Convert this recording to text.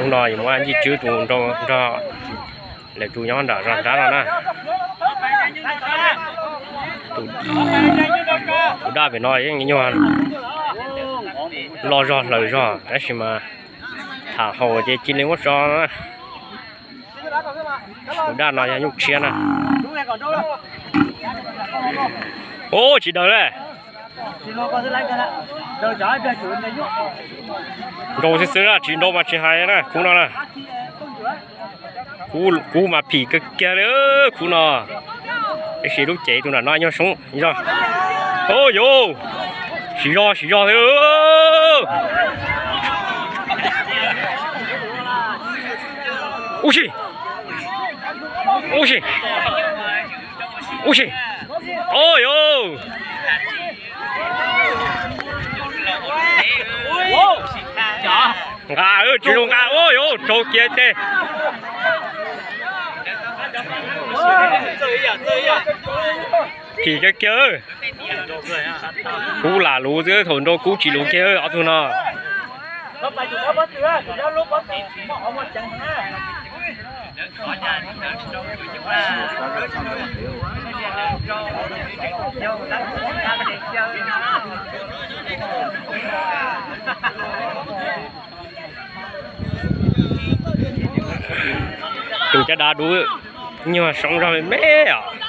Hnub no yuav muab Nyiaj Tswb tus nrog lawv tus nyob nram zos nrab no na. Tus daj pem no yeej nyuag loj zog hlaws zog tab sis mas tham haus ces cia li muab tso na. Tus daj no yog nyuj tshiab na. Ub, tsis daws le. Nrau xwb xwb na, tsis nrau mas tsis hais na, khub no na. Kub mas phim kawg kiag li khub no. Tab sis lub cev tus nram no nyuag soob zog. Ub yuv, siv zog siv zog thiab. Ub si, ub si, ub si. Ub yuv, nqa tsis zoo nqa, ub yuv, raug kiag teg. Phim kiag kiag. Kub lam luv xwb, thaum nrau kub tsis luv kiag ob tug no. Tus caj dab dub nyuag soob zog me me os.